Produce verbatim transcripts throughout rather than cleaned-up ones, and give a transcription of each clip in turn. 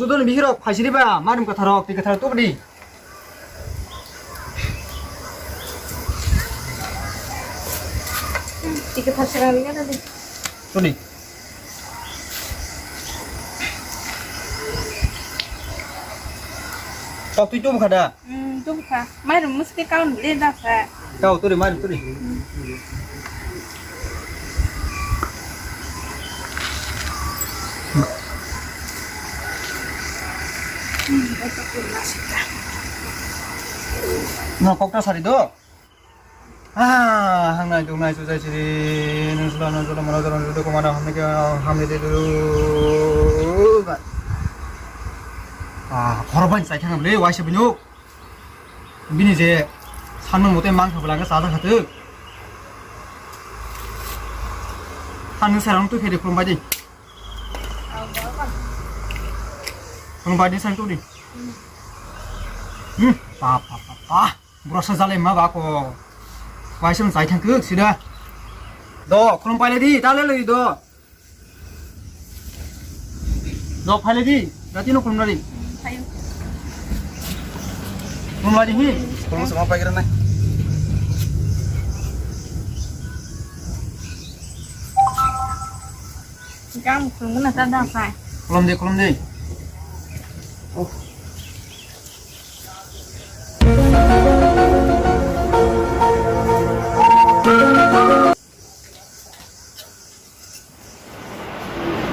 Judon bihirok phaisiri ba, marim kwtharok, twi kwtharok tubudi. Twi kwthar swnam ringya na di. Tubudi. Tok twi tubu kha da? Hmm, tubu kha. Mairum musti kaun le da sa. Kau turi, mairum turi. No kokta sari do. Ah, hangnai dungnai chujai chiri, nusla nusla mano joron judo kumana hamne ke hamne de du. Ah, khorban sai khang le waisa binyo. Bini je sanmung mote mang khabla ang sajak khatuk. Hanung sarang tu khede khulumbai di. Khulumbai di sang tu di. Hmm, pa pa pa pa. Burasa jalai ma ba ko. Waisam jai thang kuk sida. Do khulumbai le di, ta le le di do. Do phai le di, jati no khulumna di. Khulumna di hi. Khulum sama pai kira nai. Jang khulum na ta da phai. Khulum di, khulum di. Oh.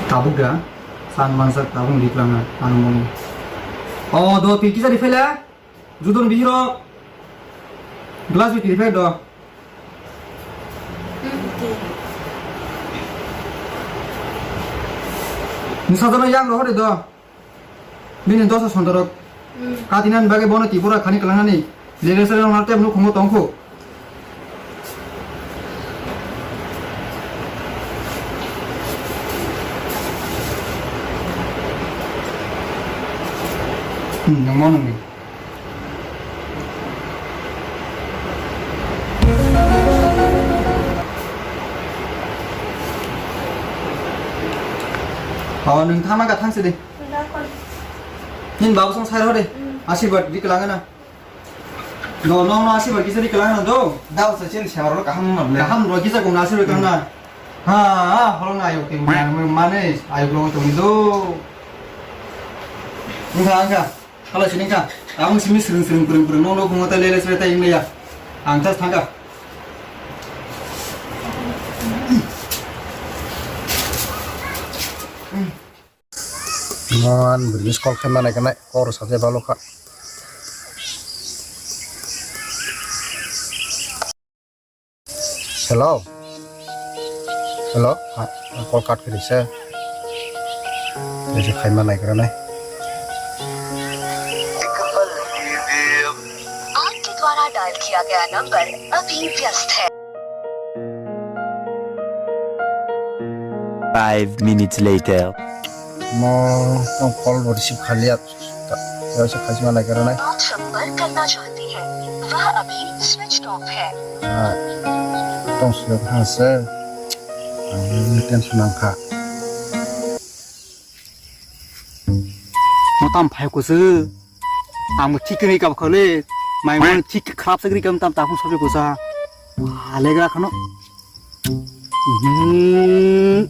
Tabuk da, san mansak tabuk riklang na, anu mung. Oh, do twi kisa rifela, judon bihiro, glass bi rifela do. Nisa jana yang rohori do. Bini dosa sontorok. Hmm. Katinani bagwi bono Tripura khani kwlangnani legislator rok tei nukhungo tongkhu. Hmm, nangma nangni. Oh, nung thangma ka thangsi de. Nini babu song sai rw de. Hmm. Asirwad di kwlangna. No, no, no, asirwad kisa di kwlangna do. Dao sa chini sewar kaham ma. Kaham ro kisa kung asirwad kaham na. Ha, ha, holong ayo ke mane ayo lo to do. Engka, engka. Hala sini ka, ang simi sering sering pering pering no no bungo ta lele sere ta ingya. Ang tas thangka. Mon bris call khe manai kanai kor sa je balo kha. Hello. Hello. Ha, call cut kiri se. Jese khaima nai kara nai. आपके द्वारा डायल किया गया नंबर अभी व्यस्त है। Five minutes later. Mo, tong call bo receive khaliya. Kaisa khaisima nai kara nai. आप संपर्क करना चाहते हैं, वह अभी स्विच ऑफ है। Ah, tong siyok ha se. Ang tension nang kha. Mo tam phai ko se. Ang mo thik ni kap khole. Mai mo thik khrap se gri kam tam ta phung sabe ko sa. Alegra khano. Hmm.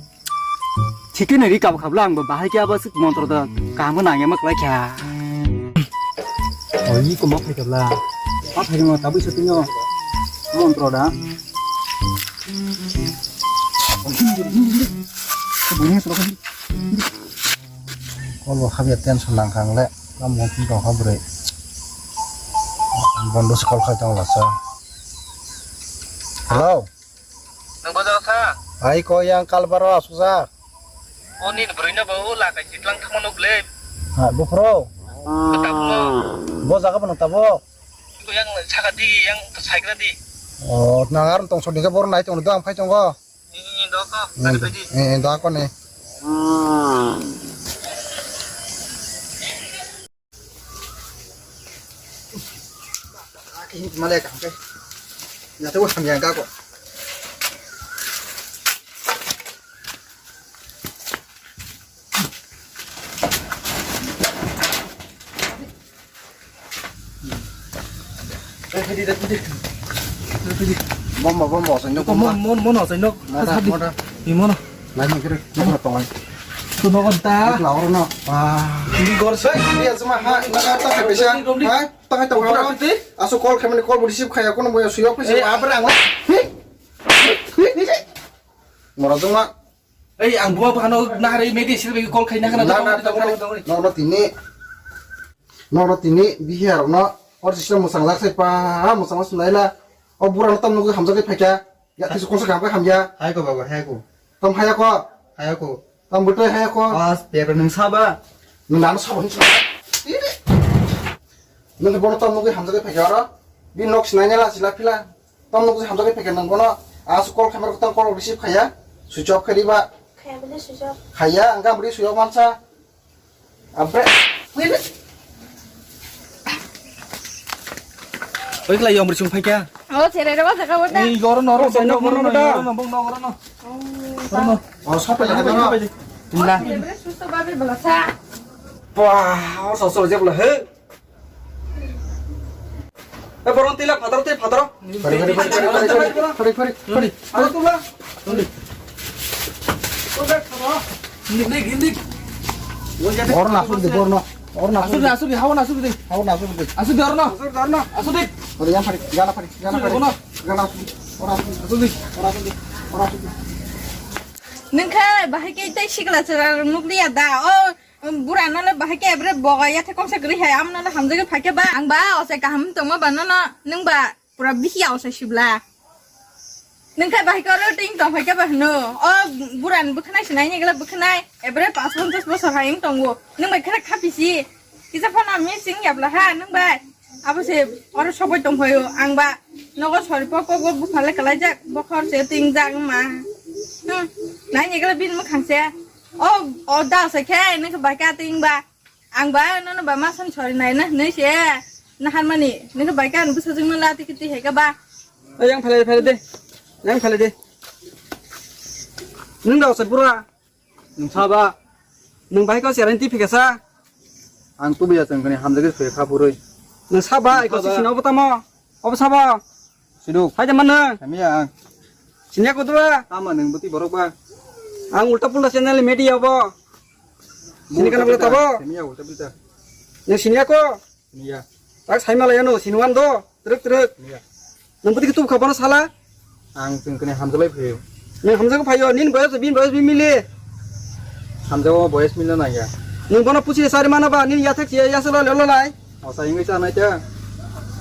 Thikhe nai ri kap khapla ang bo bahai khe abo swk montro da kaham khe nang ema kwlai kha. Oi ko ma phai khapla. Ma phai ma tabui sa tino montro da. Bini soro. Kol bo habya tension nang kha ang le. Lam mo phi tong kha bwrwi. Bondo se kol khai tong lasa. Hello. Nang bajak sa? Ai ko yang kalbaro asusa. O nini bwrwi no bo lakai chitlang thangma nuk le. Ha, bufro. Bo jaga bo nang tabok. Ko yang saka di, yang saigra di. O, nang ar tong sodi ke bor nai tong do ang phai tongo. Ni, ni, do ko. Ni, ni, do ko ni. Bomba, bomba, osai nok, Mon, bomba. Mon, mon, osai nok. Mota, mota. Imono. Lain kiri, mota tongai. Tu nogo ta. Ikla oro no. Ah. Ini gor sai. Iya, semua ha, naga ta bisa. Romdi, romdi. Ha? Tangai tong. Asu call khamani call bo receive khaya kono boya suyok pisa. Eh, apa rang? Mora juma. Ei, ang buwa buhano nahari media silbegi call khai nahana. Na, na, tongori, tongori, tongori, tongori. Nono tini, nono tini bihar no or sisla musang jak sai pa, musang mas naila. O bura no tam nugui hamjak phai kya. Ya kisu konsa kam ka hamya. Hai ko baba, hai ko. Tam haya ko. Haya ko. Tam butai haya ko. As, bebra nung saba. Nung nano sabo hin saba. Nung bono tam nugui hamjak phai kya oro. Bi nok sinai nela sila pila. Tam nugui hamjak phai kya nung bono. As call khamar ko tam call receive khaya. Switch off khari ba. Khaya bole switch off. Khaya, ang kam ri switch off mansa. Abre. Wait. Oi kla yom ri sung phai kya. Oh, chere ro jaga wata. Ei goro no ro, oh, bong no, bong no, bong no, bong no, bong no. Oh, bong no. Oh, sapa ya, bong no. Lah. Chere susto babe bala sa. Wah, oh, so so jebla he. Eh, borong tila, phataro, tila, phataro. Fari, fari, fari, fari, fari, fari, fari, fari. Ano tula? Hindi, hindi, hindi. Oro na, asuk de, oro na. Oro na, asuk de, asuk de, hawa na, asuk de. Hawa na, asuk de. Asuk de, oro na. Asuk de, oro na. Asuk de. Oro yang fari, gana fari, gana fari. Oro na. Gana asuk de. Oro asuk de. Asuk de. Oro asuk de. Oro asuk de. Nung khe bahai khe tei sikla chwla nukliya da. O Bura no le bahai khe ebre boga ya the kongsa gri hai, am no le hamjagwi phai khe ba, ang ba osai kaham tongma ba no no, nung ba pura bihi ya osai sibla. Nung khe bahai khe oro ting tong phai khe ba hwno. O bura ni bwkhanai sinai ni gla bwkhanai, ebre pas ponchas bosor hai wng tongo. Nung bai khera kha pisi. Kisa phano missing ya bla ha, nung bai. Abo se oro sogwi tong phaio, ang ba nogo sori pok pok bo buphale kalaijak, bokhor se tingjak ma. Hmm. Nai ni gla bin mwkhang se. O, o da se khe, nung khe bai ka ting ba. Ang ba, nono ba ma san sori nai na, nai se. Na han mani, nung khe bai ka, nung bwsajwk no la, tiki ti hai ka ba. Ei, yang phalai, phalai de. Yang phalai de. Nung da se bura. Nung sa ba. Nung bai ka se ran ti phika sa. Ang tu biya chang kani hamjagis phika puroi. Nung sa ba, ai ko si sino bo tamo. Obo sabo? Siduk. Hai de mano. Kami ya ang. Sini aku tu lah. Tama neng beti borok ba. Ang ulta pulta channel media bo. Sini kana boleh tabo? Kami ya ulta pulta. Neng sini aku. Kami ya. Tak sai malaya no sinuan do. Truk truk. Kami ya. Neng beti tu khabana sala. Ang tengkene hamjalai phayo. Neng hamjago phayo. Nin boyos bin boyos bin mili. Hamjago boyos mili na ya. Neng bono pusi sari mana ba. Nin ya thek ya sala lelo lai. Osa ingwi chanai ta.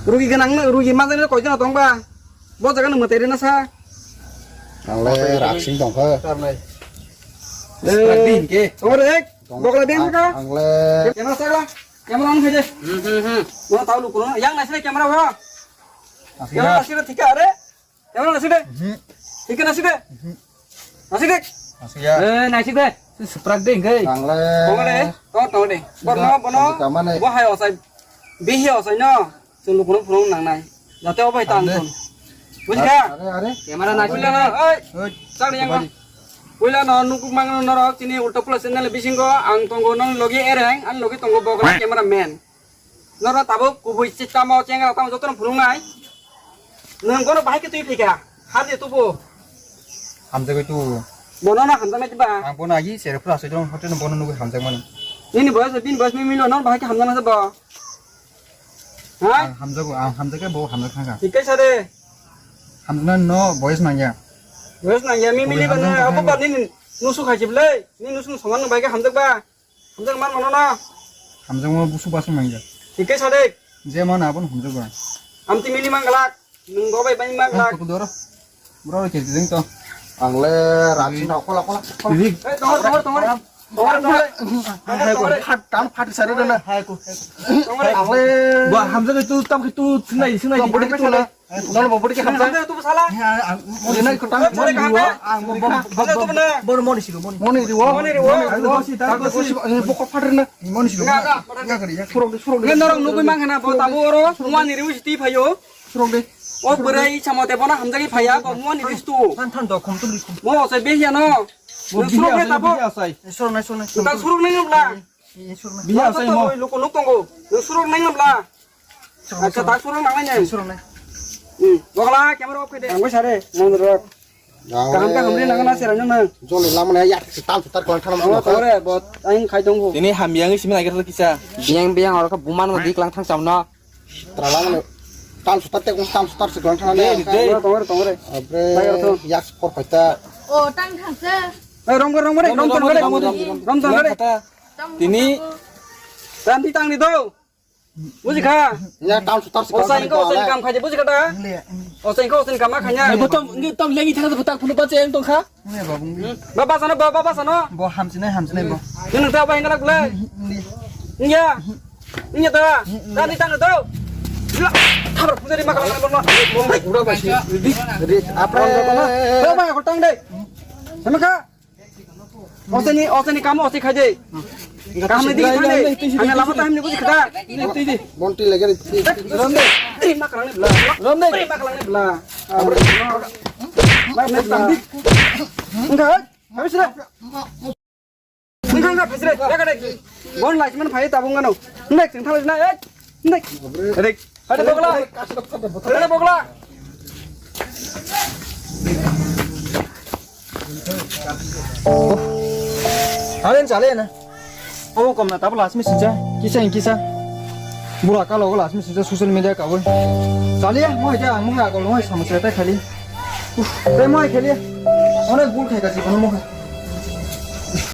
Rugi ganang, rugi majani koijon tong ba? Bo jaga no mwtai rina sa. Ang le raksing tong kha. Tarnai. Eh, din ke. Tong re ek. Tong. Bokla din ka? Ang le. Camera sa la. Camera on khai de. Hmm, hmm, hmm. Mo tau lu kuno. Yang nasi camera wa. Asli. Yang nasi thik are. Yang mana sih deh? Mhm. Ikan nasi deh. Mhm. Nasi deh. Nasi ya. Eh, nasi deh. Suprak deh, enggak. Tangle. Tangle. Oh, tangle deh. Bono, bono. Kamane. Bo hai osai. Bihi osai no. Sulu kurung kurung nang nai. Jate obai tang. Are. Buji kha? Are, are. Camera nasi deh. Oi. Oi. Sang yang. Wila no nukuk mang no norok chini ulta pula channel bisingo ang tongo nong logi ereng an logi tongo bokra camera man. Noro tabuk kubui chitamo chengra tamo jotono phunuknai. Nwng bono bahai khe twi phaikha. Harje tubu. Hamjagwi tubu. Bono no hamjaknai ba. Ang bono agi sere phura soi dong hotel bono nugui hamjakmani. Nini boyos bini boyos mi milo non bahai khe hamjaknai bo. Ha? Ang hamjago, ang hamjakhe bo hamjak thangkha. Hikai sade. Hamjaknai no boyos nangya. Boyos nangya mi mili bana abo ba nini nusu khajiblai. Nini nusu saman bahai khe hamjak ba. Hamjak man mano na? Hamjakma busu basu mangya. Hikai sadik. Je mana abon hamjak ba. Amti mili manggalak. Nung dobai bai manggalak. Kutu doro. Bro ke jeng to. Ang le rak sing kola kola. Rik. Eh, tongor, tongor, tongor. Tongor, tongor. Hai ko. Phat tan phat sare dana. Hai ko. Tongor. Ang le. Ba hamjak tu tam ke tu sinai sinai. Bodi ke tu na. Nono bo bodi ke hamsa. Hamsa tu sala. Ini ko tang. Bodi ke hamsa. Ang bo bo bo bo moni sigo moni. Moni riwo. Moni riwo. Moni riwo. Tang ko si boko phatrna. Moni sigo. Ya kari ya. Surok de surok de. Ngen norok nugui mang hana bo tabo oro. Moni riwo siti phayo. Surok de. O berai samo te bona hamjagi phaya bo moni ristu. Than than do khum tum ri khum. Mo se behya no. Surok de tabo. Surok nai surok nai. Tang surok nai ngabla. Biya sai mo. Loko nuk tongo. Nung surok nai ngabla. Acha tak surok nang nai. Surok nai. Hmm. Bokla, camera off khai de. Ang bai sare, mon rok. Kaham kaham ri nang na sera nang. Jol lamani yak tal sutar klang thang. Tongore, tongore, bot, aing khai tong bo. Tini hamyang simi nang kisa. Biyang biyang oro ka buman ma di klang thang chamno. Tra lamani tal sutar te tal sutar se klang thang. Tongore, tongore, tongore. Abre, yak sport paita. O, tang thang se. Eh, rom gore, rom gore, rom gore, rom gore. Tini. Tang di, tang di do. Buji kha? Ya, kam sutar se. Osa ingko, osa kam khaje, buji kha da? Osa ingko, osa kam ma khanya. Bo tom, ngi tom lengi thang bo tak phunu pa che tong kha. Ngi ba bung. Ba ba sano, ba ba sano. Bo hamsinai, hamsinai bo. Ngi nang ta ba ingala gule. Ngi ya. Ngi ya da. Tang di, tang do. Thabar pujari ma kala ma. Ura ba si. Ri, apa? Ba ba ko tang de. Sama kha? Oseni, oseni kamu osi khaje. Kamu di khaje. Hanya lama taham ni buji kha. Bonti lagi. Rom de. Terima kasih ni bela. Rom de. Terima kasih ni bela. Enggak, habis dah. Enggak, enggak, habis dah. Ya kan? Bon lagi mana payah tabung kan? Enggak, sing thalis na, eh. Nek. Nek. Hadi bogla. Hadi bogla. Halen chale na. Obo kom na tabla asmi sincha. Kisa in kisa. Bura kalo gola asmi sincha social media ka boi. Chale ya, mo ja, mo ha kolo mo samsya ta khali. Te mo khali. Onek bul khai ka jibon mo.